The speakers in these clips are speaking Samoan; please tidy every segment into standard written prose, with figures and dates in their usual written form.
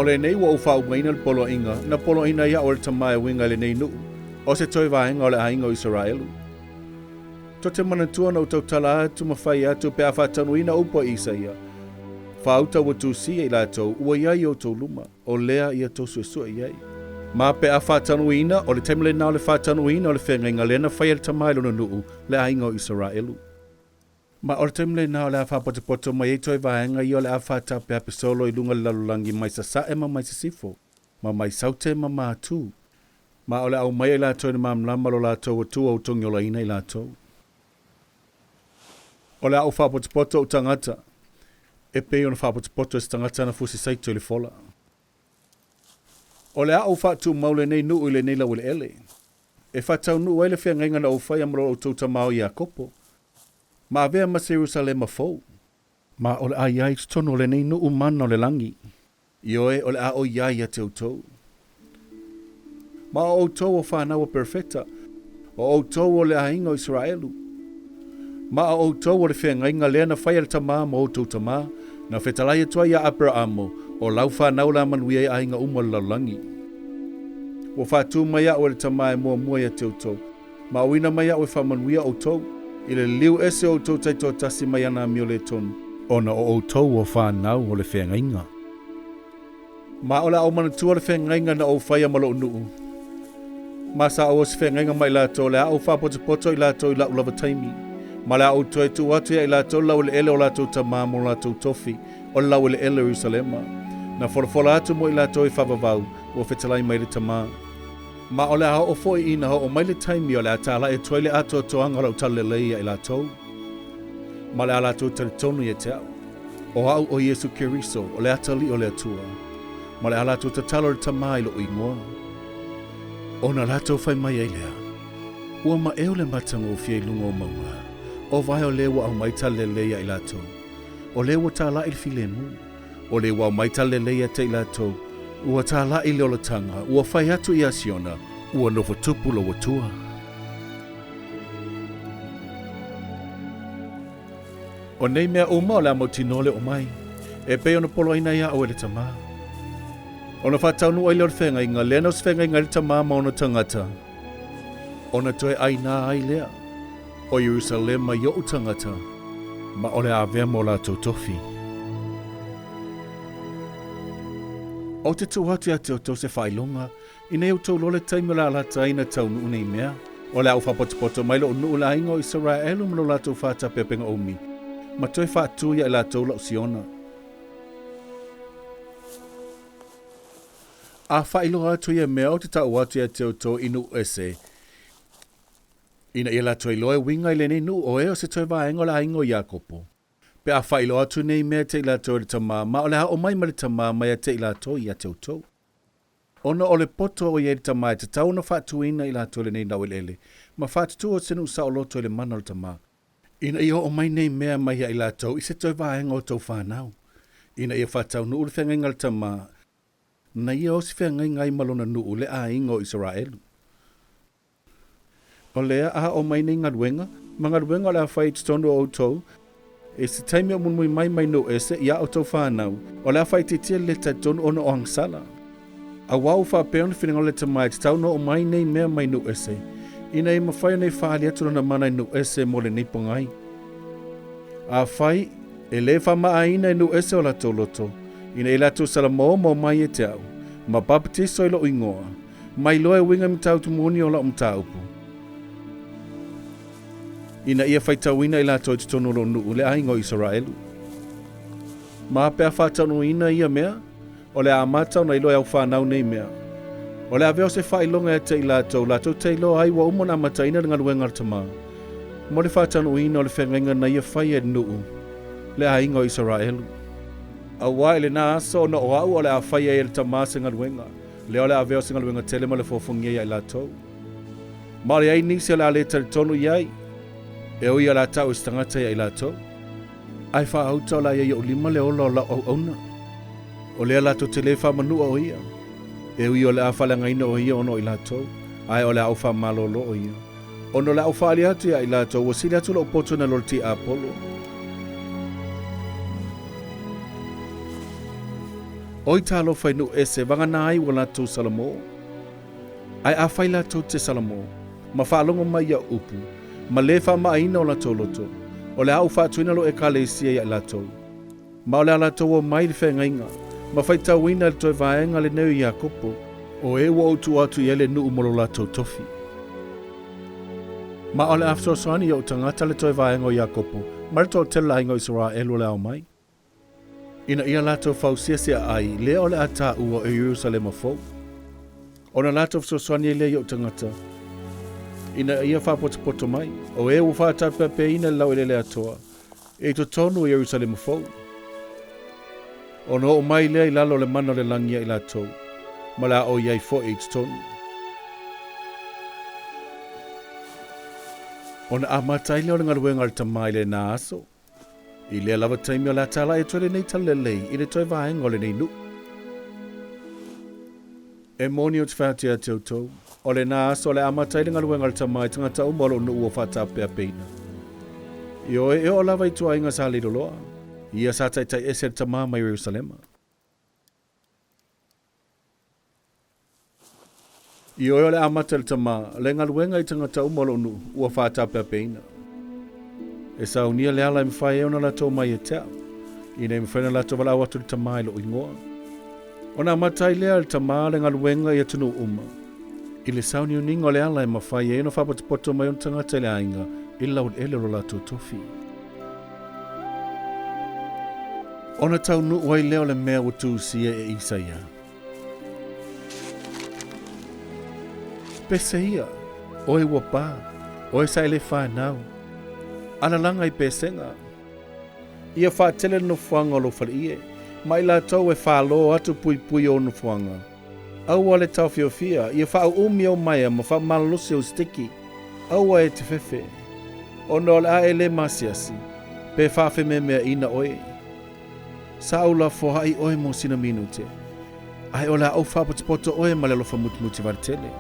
O lenei ua ou faauugaina le poloaiga na poloaina ai a'u e le Tamā e uiga i lenei nuu, o se toe vaega o le aiga o Isaraelu. Tou te manatua na ou tautala atu ma fai atu pe a faataunuuina upu a Isaia, Faauta ua tusia i latou ua i ai i outou luma, o lea ia tou suesue i ai. Ma pe a faataunuuina, o le taimi lena o le faataunuuina o le feagaiga lea na faia e le Tamā i lona nuu, le aiga o Isaraelu. Ma o le taimi lena o le a faapotopoto mai ai toe vaega ia o le a faataapeape solo i luga o le lalolagi mai sasae ma mai sisifo, ma mai saute ma matu. Ma o le a aumaia i latou i le malamalama lo latou Atua ua togiolaina i latou. O le a ou faapotopoto ou tagata, e pei ona faapotopoto e se tagata ana fusi saito i le fola. O le a ou faatumau lenei nuu i lenei laueleele, e faataunuu ai le feagaiga na ou faia ma lo outou tama o Iakopo, ma avea ma se Ierusalema fou. Ma o le a i ai i totonu o lenei nuu mana o le lagi. Ioe, o le a oi ai ia te outou. Ma o outou o fanau a perofeta, o outou o le aiga o Isaraelu. Ma o outou o le feagaiga lea na faia e le Tamā ma outou tamā, na fetalai atu ai iā Aperaamo, o lau fanau o le a manuia ai aiga uma o le lalolagi. Ua faatū mai a'u e le Tamā e muamua ia te outou, ma auina mai a'u e faamanuia outou, i le liliu ese o outou taitoatasi mai ana amio le tonu, ona o outou o fanau o le feagaiga. Ma o le a ou manatua le feagaiga na ou faia ma lo'u nuu, ma sa ou o se feagaiga ma i latou, o le a ou faapotopoto i latou i la'u lava taimi, ma o le a ou toe tuu atu ia i latou le laueleele o latou tamā mo latou tofi, o le laueleele o Ierusalema, na folafola atu mo i latou i faavavau, ua fetalai mai le Tamā. Ma o le a oo foi ina oo mai le taimi o le a tāla'i atu ai le atoatoaga o lau talalelei ia i latou, ma o le a latou talitonu ia te a'u, o a'u o Iesu Keriso, o le Atalii o le Atua, ma o le a latou tatalo i le Tamā i lo'u igoa. Ona latou fai mai ai lea, Ua maeu le matagofie i luga o mauga, o vai o le ua aumai talalelei ia i latou, o le ua tāla'i le filemu, O le ua aumai talalelei ia te i latou, ua tāla'i le olataga, ua fai atu iā Siona, ua nofo tupu lou Atua. O nei mea uma o le a mautinoa le oo mai, e pei ona poloaina ia oe e le Tamā. Ona faataunuu ai lea o le feagaiga, lea na o se feagaiga ai le Tamā ma ona tagata, ona toe ʻainā ai lea o Ierusalema i oʻu tagata, ma o le a avea mo latou tofi. Ou te tuu atu ia te outou se faailoga, ina ia outou iloa le taimi o le a lata ai ina taunuu nei mea. O le a ou faapotopoto mai loʻu nuu le aiga o Isaraelu ma lo latou faatapeapega umi, ma toe faatu ia i latou lau Siona. A faailoa atu ia mea ou te tau atu ia te outou i nuu ese, ina ia latou iloa e uiga i lenei nuu o e o se toe vaega o le aiga o Iakopo. Pe a faailoa atu nei mea te i latou e le Tamā, ma o le a oo mai ma le Tamā mai ia te i latou ia te outou. Ona o le poto o i ai le Tamā e tatau ona faatuina i latou lenei naueleele, ma faatutū o se nuu saoloto i le mana o le Tamā, ina ia oo mai nei mea mai ia i latou i se toe vaega o tou fanau, ina ia faataunuu le feagaiga a le Tamā, na ia o se feagaiga ai ma lona nuu le aiga o Isaraelu. O lea a oo mai nei galuega, ma galuega o le a fai i totonu o outou, i se taimi o mulimuli mai mai nuu ese ia outou fanau, o le a faaitiitia le lē talitonu ona o agasala. Auā ua faapea ona finagalo le Tamā e tatau ona oo mai nei mea mai nuu ese, ina ia mafai ona e faaali atu lona mana i nuu ese mo lenei pogai. Afai e lē faamaaina e nuu ese o latou loto, ina ia latou salamō mai ia te a'u, ma papatiso i lo'u igoa, ma iloa e uiga i matautu moni o la'u mataupu, ina ia faitauina i latou i totonu o lou nuu le aiga o Isaraelu. Ma pe a faataunuuina ia mea, o le a amata ona iloa e au fanau nei mea. O le a avea o se faailoga ia te i latou, latou te iloa ai ua uma ona amataina le galuega a le Tamā, mo le faataunuuina o le feagaiga na ia faia i le nuu, le aiga o Isaraelu. Auā i lena aso ona o a'u o le a faia ai e le Tamā se galuega, lea o le a avea o se galuega tele ma le fofogia ia i latou. Ma o le ai nisi o le a le talitonu i ai, e ui o le a ta'u e se tagata ia i latou. Ae faauta o le a i ai i o'u lima le ola o la'u auauna. O lea latou te lē faamanu'a o ia, e ui o le a faaleagaina o ia ona o i latou, ae o le a ou faamalōlō o ia. Ona o le a ou faaali atu ia i latou ua sili atu lo'u poto nai lo le tiapolo. O ai talofa i nuu ese vagana ai ua latou salamo? Ae afai latou te salamo, ma faalogo mai i au upu, ma lē faamaaina o latou loto, o le a ou faatuina lou Ekalesia ia i latou, ma o le a latou omai i le feagaiga, ma faitauina i le toe vaega lenei o Iakopo, o e ua ou tuu atu i ai le nuu mo lo latou tofi. Ma o le a fesoasoani i ou tagata le toe vaega o Iakopo ma le toatele o le aiga o Isaraelu o le a omai, ina ia latou fausia se aai lea o le a taua o Ierusalema fou. Ona latou fesoasoani ai lea i ou tagata, ina ia faapotopoto mai, o e ua faataapeapeaina i le laueleele atoa, i totonu o Ierusalema fou. Ona oo mai lea i lalo o le mana o le lagi ia i latou, ma le a o i ai foi i totonu. Ona amata ai lea o le galuega a le Tama i lena aso. I lea lava taimi o le a talai atu ai lenei talalelei i le toe vaega o lenei nuu. E moni ou te fai atu ia te outou, o lena aso o le a amata ai le galuega a le Tama i tagata uma o lou nuu ua faataapeapeina. Ioe, e oo lava i ituaiga sa leiloloa, ia sa taitai ese le Tama mai Ierusalema. Ioe, o le a amata e le Tama le galuega i tagata uma o lou nuu ua faataapeapeina. E saunia le ala e mafai ai ona latou omai ia te au, ina ia mafai ona latou valaau atu i le Tama i lou igoa. Ona amata ai lea e le Tama le galuega i atunuu uma, i le sauniuniga o le ala e mafai ai ona faapotopoto mai ona tagata i le aiga i le laueleele o lo latou tofi. Ona taunuu ai lea o le mea ua tusia e Isaia. Pese ia, oe ua pā, oe sa e le fanau. Alalaga i pesega. Ia faatele le nofoaga o lou faleie, ma i latou e falo atu puipui o ou nofoaga. Aua le taofiofia, ia faauumi ou maea ma faamalolosi ou sitiki. Aua e te fefe, ona o le a e le masiasi, pe faafemeameaina oe. Sa ou lafoai oe mo sina minute, ae o le a ou faapotopoto oe ma le alofa mutimuti valetele.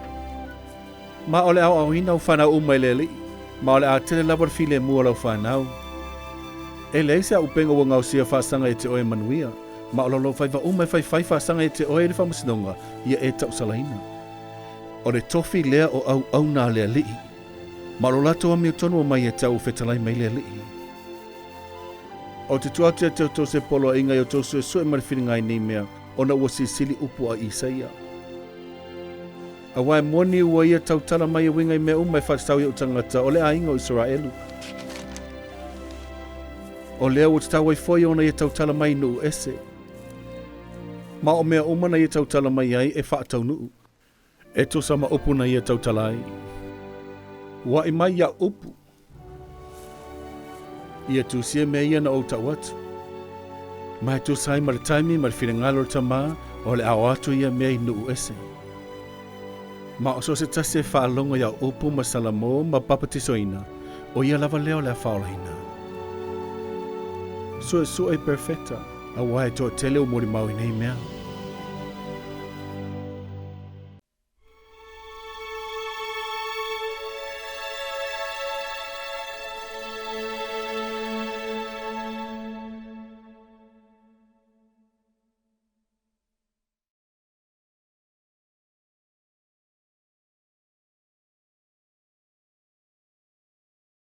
Ma o le aoaoina ou fanau uma i le Alii, ma o le a tele lava le filemu o lau fanau. E leai se auupega ua gaosia faasaga ia te oe e manuia, ma o laulaufaiva uma e faifai faasaga ia te oe i le faamasinoga ia e tausalaina. O le tofi lea o auauna a le Alii, ma o lo latou amiotonu ua mai ia te au ua fetalai mai le Alii. Ou te tuu atu ia te outou se poloaiga i outou suesue ma le filiga i nei mea, ona ua silisili upu a Isaia. Aua e moni ua ia tautala mai e uiga i mea uma e faatatau i ou tagata o le aiga o Isaraelu. O lea ua tatau ai foi ona ia tautala mai i nuu ese. Ma o mea uma na ia tautala mai ai e faataunuu. E tusa ma upu na ia tautala ai. Ua aʻi mai iaʻu upu. Ia tusia mea ia na ou tau atu. Ma e tusa ai ma le taimi ma le finagalo o le Tama, o le a o atu ia mea i nuu ese. Ma o so o se tasi e faalogo i au upu ma Salamo ma papatisoina, o ia lava lea o le a faaolaina. Suesue i perfeta, aua e toatele ua molimau i nei mea.